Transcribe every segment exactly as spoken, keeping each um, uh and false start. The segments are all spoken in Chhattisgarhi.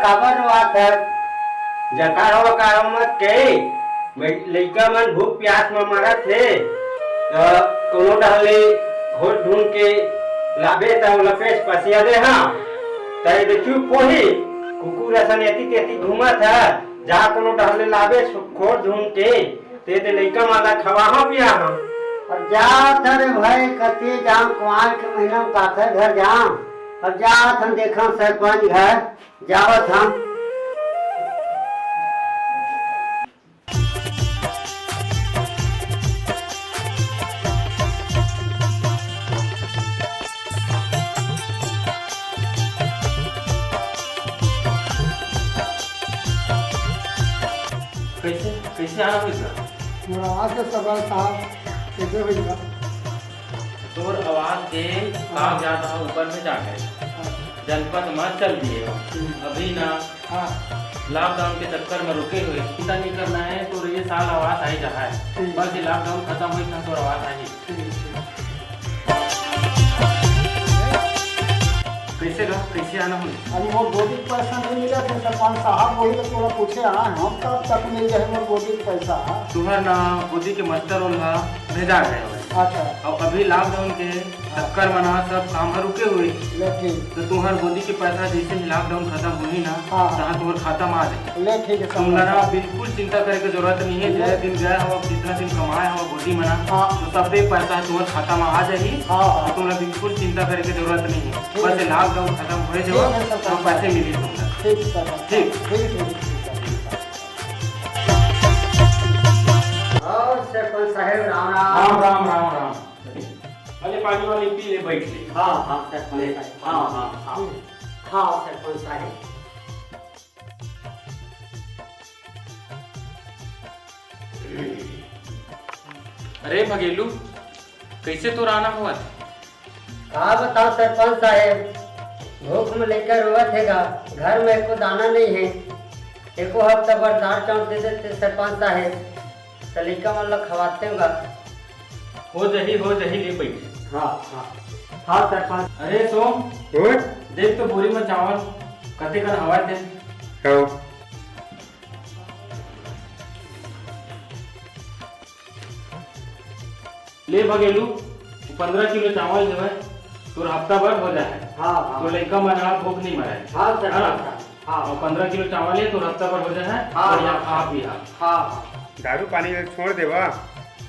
काबर रोवत हस? जका रोवा कारो मत के, लइका मन भूख प्यास म मरत हे, त कोनो डहर ले खोज ढूंढ के लाबे त ओला पेट पसिया दे, हाँ। त ए दे चुप होही, कुकुर असन एती तेती घूमत ह, जा कोनो डहर ले लाबे खोज ढूंढ के, ते दे लइका मन ला खवाहा पियाहा। अब जात हन रे भाई, कते जाम, कुआर के महीना म काकर घर जाम। अब जात हन, देखा सरपंच घर, जावत हन। कैसे, कैसे आना होइस? मोर आवाज के सबर साहब, कैसे होइस? तोर आवाज के कागजात ह ऊपर में जाके जनपद म चल दिए हो। हम्म। अभी ना हाँ। लॉकडाउन के चक्कर में रुके हुए, चिंता नहीं करना है, तोर ये साल आवास आई जहाँ है। ठीक। बस ये लॉकडाउन खत्म होई, तहाँ तोर आवास आई। ठीक, ठीक। कैसे गा, कैसे आना होई? अरे, मोर गोदी के पैसा नहीं मिला थे, सरपंच साहब, वही तो तोला पूछे आए हैं हम, कब तक मिल जाए मोर गोदी के पैसा? तुहर ना गोदी के मास्टर ओला भेजा गए हवे। अच्छा। अब अभी लॉकडाउन के चक्कर में ना सब काम ह रुके हुए। ले ठीक। तो तुहर गोदी के पैसा जैसे ही लॉकडाउन खत्म होही ना, हाँ। तहाँ तुहर खाता में आ जाए। ले ठीक है, तुमला ना सरपंच साहब। बिल्कुल चिंता करे के जरूरत नहीं है। ले। जय दिन गए हवा, जितना दिन कमाए हवा गोदी में ना, हाँ। तो सबे पैसा तुहर खाता में आ जाही। हाँ, हाँ। तो तुमला बिल्कुल चिंता करे के जरूरत नहीं है। ठीक बस है। ये लॉकडाउन खत्म हो जाए, ठीक है, सरपंच तो पैसे साहब। मिली तुमला। ठीक है, सरपंच साहब। ठीक। ठीक है, ठीक है, ठीक है, ठीक है। और सरपंच साहब, राम राम। राम, राम, राम, राम। अरे, पानी वानी पी ले, बैठ ले। हाँ, हाँ, सरपंच ले। साहब। हाँ, हाँ, हाँ। हाँ, सरपंच साहब। अरे भगेलू, कैसे तोर आना होवत? का बताओ सरपंच साहेब, भूख में लइका रोवत हे गा, घर में एको दाना नहीं है। एको हफ्ता बर दाल चाउर दे देते सरपंच साहेब, त लइका मन ला खवाते गा। हो जही, हो जही, ले बैठ। हाँ, हाँ। हाँ सरपंच। अरे सोम, ओए? देख तो बोरी में चावल कते कन हवय ते। हाँ। ले भगेलू, पंद्रह किलो चावल लेवय, तोर हफ्ता भर हो जाए। हाँ, हाँ। तो लइका मन ह भूख नहीं मरय। हाँ, सर, है ना? हाँ, सर। हाँ। और पंद्रह किलो चावल है, तोर हफ्ता भर हो जाए। हाँ, बढ़िया हाँ, खा सर। पी हा। हाँ, हाँ। दारू पानी ल छोड़ देवा,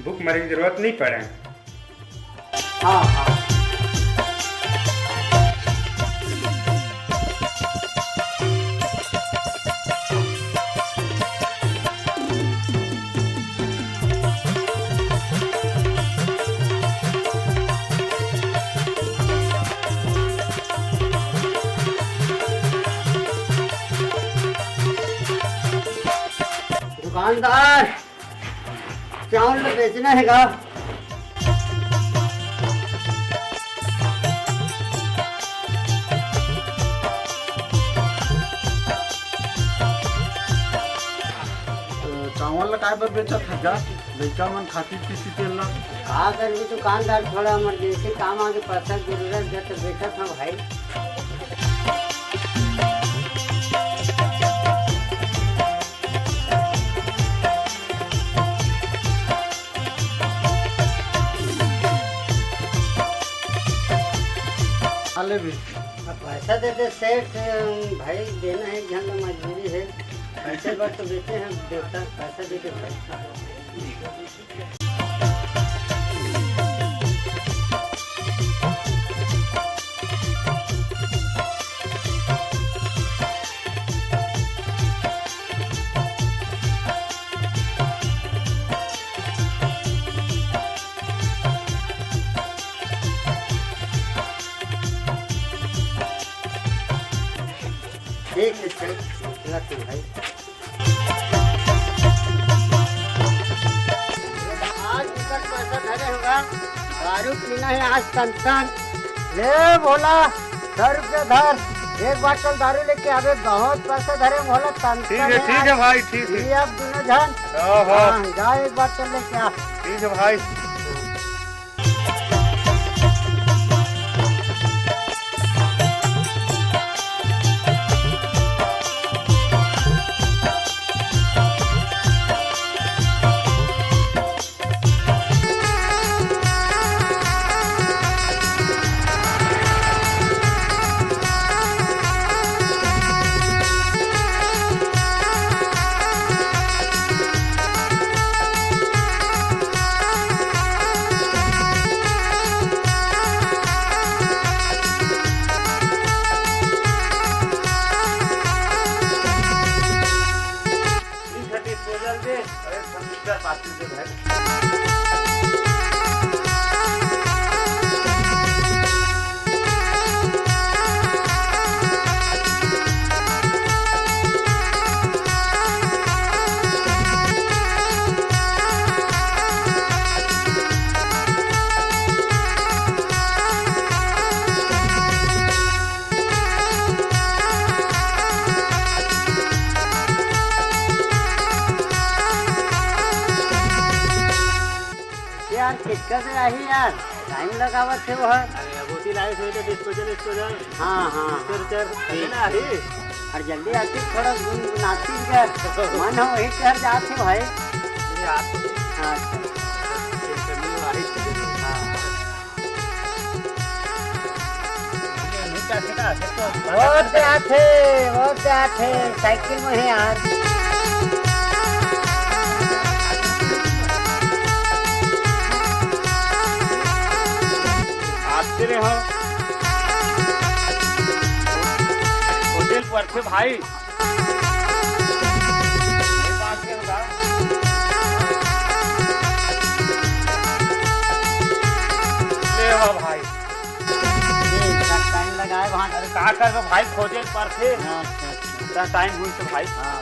भूख मरे की जरूरत नहीं पड़े। हाँ, हाँ। दुकानदार, चावल तो बेचना है गा। चावल ला काय बर बेचत हस गा? लइका मन खातिर पीती तेल ला। का करबे दुकानदार, थोड़ा इमरजेंसी काम आगे, पैसा जरूरत हे तो बेचत हूँ भाई। आ ले भी। अब पैसा दे दे सेठ, भाई देना है, एक झन ला मजबूरी है। पैसे बर तो बेचे हैं देवता, पैसा दे दे भाई। ठीक है, चल, निकलत हूँ भाई। आज टिकट पैसा धरे होगा, दारू पीना है आज तन तन। ले भोला, दस रुपया धर, एक बाटल दारू लेके आबे, बहुत पैसा धरे भोला, तन ठीक तन है, है ठीक आज। है भाई, ठीक है। ये अब दोनों जन, हाँ, हाँ। हाँ, जा एक बाटल लेके आ। ठीक है भाई। यार, कितका से आही यार, टाइम लगावत हे वो ह। अरे, अब होती लाइफ में तो डिस्पोजल, डिस्पोजल। हाँ, हाँ, हाँ। चल, चल, ठीक। है ना, आही। और जल्दी आती, थोड़ा गुनगुनाती का मन हो, वही चढ़ जाते भाई। नहीं, आप तो हाँ, अच्छा। टेंशन नहीं हो, आही। हाँ। वो जाथे, वो जाथे, साइकिल में हे यार। आते रहे हो। होटल पर थे भाई। ले वा भाई। ये इतना टाइम लगाए वहाँ। अरे का करबे भाई, खोजे ल परथे। हाँ, अच्छा, अच्छा। इतना टाइम हुई तो भाई। हाँ।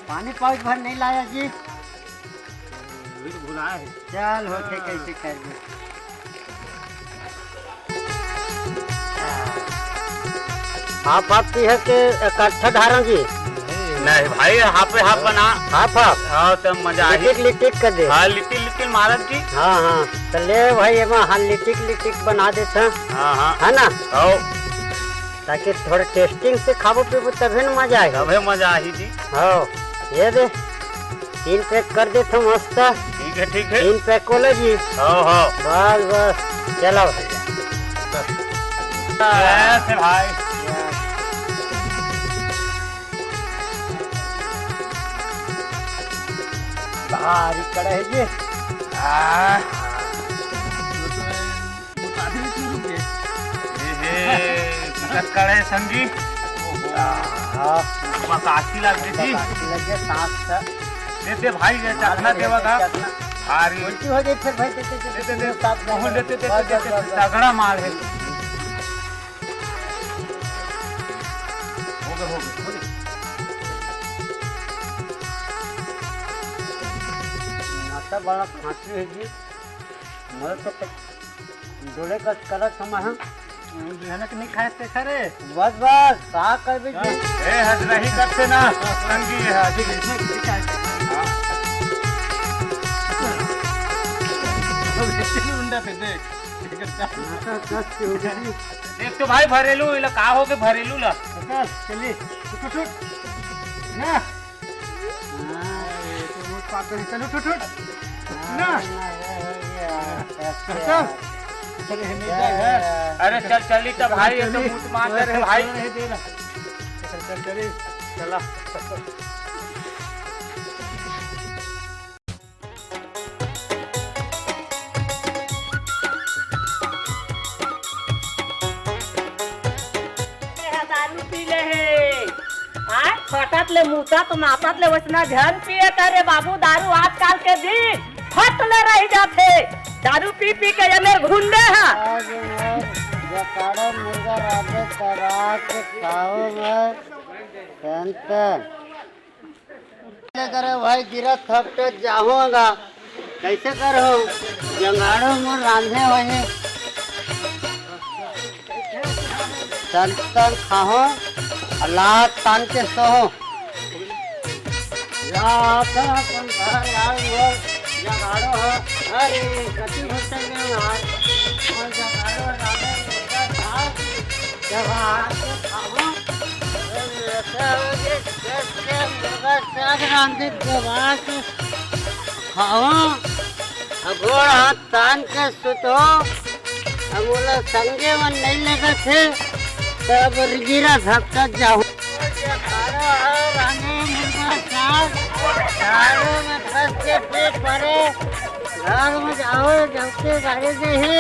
पानी पाउच भर नहीं लाया जी। अभी तो भुलाए हे। चल, होथे, हाँ। कैसे कर दे। हाफ हाफ पीहे के इकट्ठा ढारव जी। नहीं भाई, हाफे हाफ बना। Half half. हाँ, तो मजा आही। लिटिक लिटिक कर दे। हाँ, लिटिक लिटिक मारब जी। हाँ, हाँ। तो ले भाई, एमा हाँ, लिटिक लिटिक बना देथन। हाँ, हाँ। है ना? आओ। ताकि थोड़ा टेस्टिंग से खाबो पीबो, तभे न मजा आही। तभे मजा आही जी। हाँ, ये दे। तीन पैक कर देथव मस्त। ठीक है, ठीक है। तीन पैक वाला जी। हाँ, हाँ। बस, बस, चला भैया। ऐसे भाई। भारी कड़ा है ये। आ। ए हे, पिचक्कड़ है संगी। आहा। बकासी लग गई थी। बकासी लग गया, सांस का। दे दे भाई, ये मार चखना दे देवा दे, का। चखना। भारी। उल्टी हो गई फिर भाई, दे, दे, दे, दे, दे, दे, साथ में। मुंह लेते, दे, बस, दे, बस, दे, बस, बस। तगड़ा माल है। हो गया, हो गया, हो गया। नाश्ता बड़ा खांसी है जी। मोर तो डोले कस करत हमा हम। बिहान के नहीं खाए ते खरे। बस, बस, का करबे जी? ए, हद रही करते ना, संगी है, जी। हाँ। अब इतनी उंडा थे, देख। नाश्ता कस के हो गई। देख तो भाई, भरेलू, इला का हो के भरेलू ला। चल, चलिए, उठ, उठ, उठ। ना। हाँ, ये तो मुंह पाक कर, चल, उठ, उठ, उठ। ना। चल। चल, ये नहीं जाए घर। अरे चल, चली तो भाई, ये तो चली। मुंह मार दे रे भाई। नहीं दे रहा। चल, चल, चली। चला। तेहा दारू पी ले हे। आय, फटत ले, मुतत, नातत ले वैसना झन पिए कर रे बाबू, दारू आजकल के दिन फट ले रह जाथे। दारू पी पी के ये मेर घुंडे हा। आज मैं जकाड़ा मुर्गा राजे करा के खाओ मैं, टेंशन। ले करे भाई, गिरा थपटे जाहूंगा। कैसे करहूं? जंगाड़ो मोर रांधे होही। तन तन खाहूं, अल्लाह तान के सोहूं। या आखा संसार यार, मोर जंगाड़ो हो। अरे, कति घुसै गए यार। मोर जंगाड़ो रांधे, जब आके खाहूं। मुर्गा साग रांधे दबा के खाओ, गोड़ हाथ तान के सुतो। अब मोला संगे मन नहीं लगत हे, तब गिरा धक्का जाहूं। रांधे मुर्गा साग, दारू में फंस के पेट भरे, घर में जाओ, जब के गाड़ी दे ही।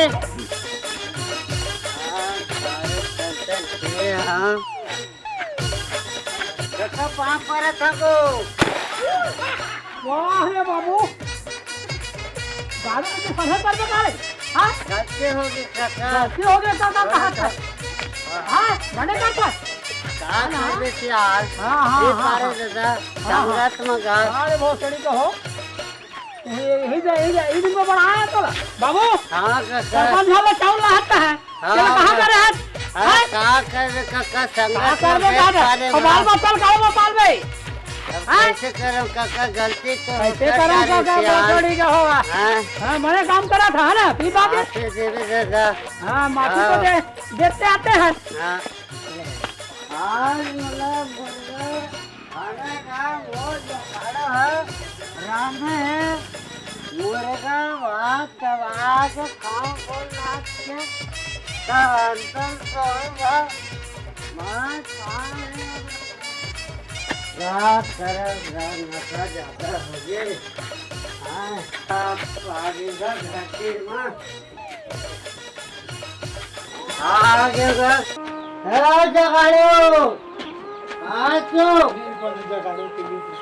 हाँ, सारे चलते थे, हाँ। पाँव परत हँव। वाह रे बाबू, दारू के पीछे फंसा कर बता रहे। हाँ? गलती हो गई काका। गलती हो गई काका, कहा था। हाँ, जाने का था। का हाँ, हाँ। करबे यार? हाँ, हाँ, ये हाँ, सारे हाँ। दादा, हाँ, हाँ। संगत में गा। अरे बहुत सड़ी का हो। यही दे, यही दे, यही दिन में बढ़ाया तो। बाबू, हाँ, काका। सरपंच वाला चाउर ला हत्ता है। हाँ, चलो, कहाँ काका। करे है? अरे, हैं? का करबे काका, का संगत करबे में का रे? पाले अब बाल बा। बचल, का बा पाल बे? अब हैं? कैसे करम काका, गलती तो कैसे होता करम जा रही काका, थी यार। बकरी का होगा। हाँ। हाँ, मैंने काम करा था ना, पी बाबू। माफी देवे दादा। हाँ, माफी तो हाँ। दे, देते आते हैं। हाँ। आज मतलब बोल रहे खाने का वो जो खाना है, राम है, मुर्गा भात दबा के खाओ, बोल नाच के, तब अंतम सोएगा। माँ खान है। रात करे, रात नशा ज्यादा हो गए। हाँ, आप आगे का घाटी में। आ गए बस। ए, जगाड़ो। आ तो।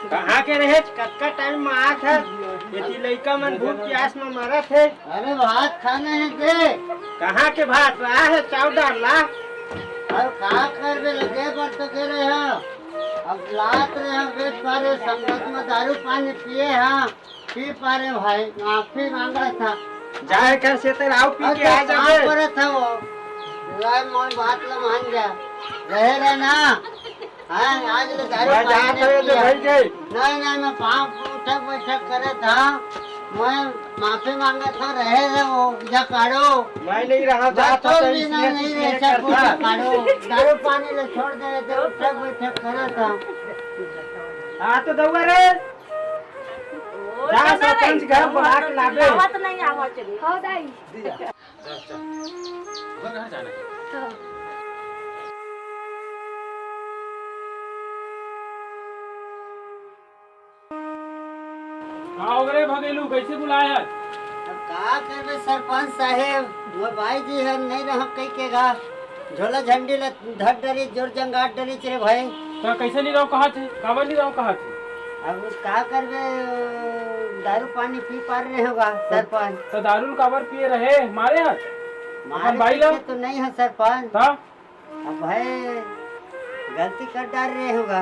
कहाँ के रहे? कतका टाइम में आत है? यदि लइका मन भूख प्यास में मरत है। अरे, भात खाने हैं दे। कहाँ के भात? रहा है, चाउर डाल ला। अब का करबे, लगे बर तो गे रहे हैं। अब लात रहे हैं, बेच पारे, संगत में दारू पानी पिए हैं। पी पारे भाई, माफी मांगा था। जाए कर से तेरा आओ पी के आ जाए। परत है वो। बुलाए मोर बात ला मान जा। रहे रहे ना। हाँ, आज ले दारू मैं पानी जात नहीं हूँ तो पिया। भाई जाए। नहीं, नहीं, मैं पाँव उठक बैठक करे था। मैं माफी मांगा था, रहे रहे वो, या काढ़ो। मैं नहीं रहा, जात बस था तो तो भी इसलिए नहीं, कुछ नहीं, नहीं ऐसा कुछ करता। काढ़ो। दारू पानी ले छोड़ दे, तो उठक बैठक करे था। हाँ, तो दउआ रे। ओ, जा, चल ना सरपंच रे। घर बुला के लाबे। आवत नहीं, आवत नहीं। हो दाई। का हो रे भगेलू, कैसे बुलाए हस? अब का करबे सरपंच साहेब, मोर बाई जी हर नहीं रह कई के गा, झोला झंडी ल धर डरी, जोर जंगाट डरी रे भाई। त कैसे नहीं रहो कहा थे? काबर नहीं रहो कहा थे? अब का करबे, दारू पानी पी पार रहे होगा सरपंच। त दारू ल काबर पिए रहे? मारे हस? मारे अपन बाई ल? पीछे तो नहीं है सरपंच। त? अब भाई गलती कर डाल रहे होगा।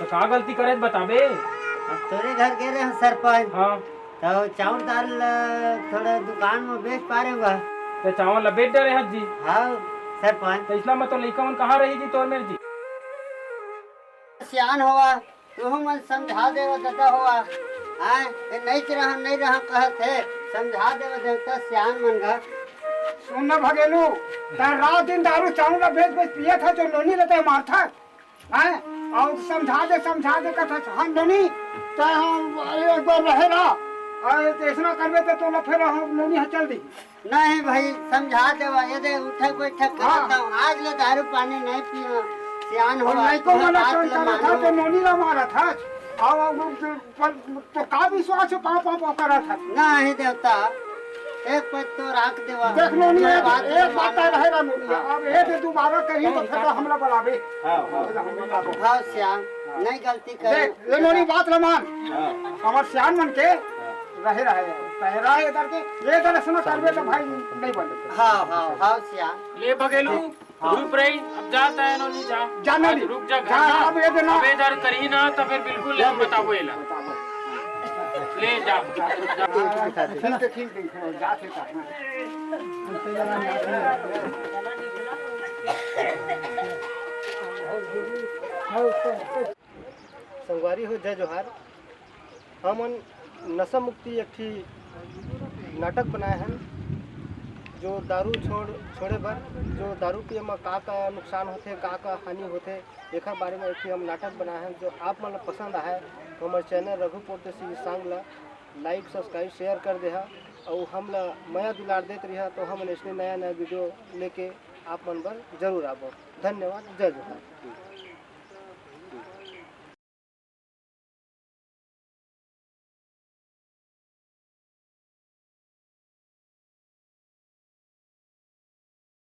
त का गलती करे बताबे? अब तोरे घर गे रहे हो सरपंच। हाँ। तो चाउर दाल, अ, थोड़ा दुकान में बेच पा रहे होगा। त चावल ला बेच डरे हस जी। हाँ सरपंच। त इसला में तो लइका मन कहाँ रही जी तोर मेर जी? सियान होवा, तुहू मन समझा देवा ददा होवा। हाँ, ये नहीं रहा, नहीं रहा कहत है, समझा देवा देवता सियान मन गा। सुन न भगेलू, तैं रात दिन दारू चाउर ला बेच बेच पिए था, जो नोनी लेते मारथा। हैं? अउ समझा दे, समझा दे, कथा हम नोनी, त हम एक बार रहे रहा, अउ अइसना करबे त तोला फेर हम नोनी ह चल दी। नहीं भाई, समझा देवा, ये दे उठक बैठक हाँ। करत हूँ, आज ले दारू पानी नहीं पिया, सियान हो, लइको मन बात कौन ले करत था, मानो। तो नोनी ला मारत था, अउ, अउ, पर तो का विश्वास है, पाँव, पाँव, पाँव करत है। नहीं देवता, एक पद तो राख देवा। देख लो, नहीं, एक एक बात तो रहेगा, नोनी। हाँ। अब ये दे दोबारा करी, तो फिर तो हमला बुलावे। हाँ, हाँ। हमला बुलावे। हाँ, सियान, हाँ। नहीं गलती करे। देख, ये नोनी बात ल मान। हाँ। हमर सियान मन के हाँ। रहे, रहे, रहे, रहे इधर के, ये इधर से ना करबे तो भाई नहीं बने। हाँ, हाँ, हाँ, सियान। ले भगेलू, हाँ। रुक रही, अब जाता है नोनी, जा। जा नोनी। आज रुक जा घर जा, में। अब ये देना। अब इधर करी ना, तो फिर बिल्कुल ले बताबो एला। बताबो। ले जा, जा। ठीक है, ठीक है, जा, ठीक है। संगवारी हो, जय जोहार। हमन नशा मुक्ति एक ठी नाटक बनाए हन, जो दारू छोड़, छोड़े बर, जो दारू पिए म का, का नुकसान होथे, का, का हानि होथे, एखर बारे म एक ठी हम नाटक बनाए हन। जो आप मन ल पसंद आए, तो हमर चैनल रघु परदेसी सांग ल like, subscribe, share कर देहा, अउ हमला मया दुलार देत रहिहा, तो हमन अइसने नया, नया video लेके आप मन बर जरूर आबो। धन्यवाद, जय जोहार।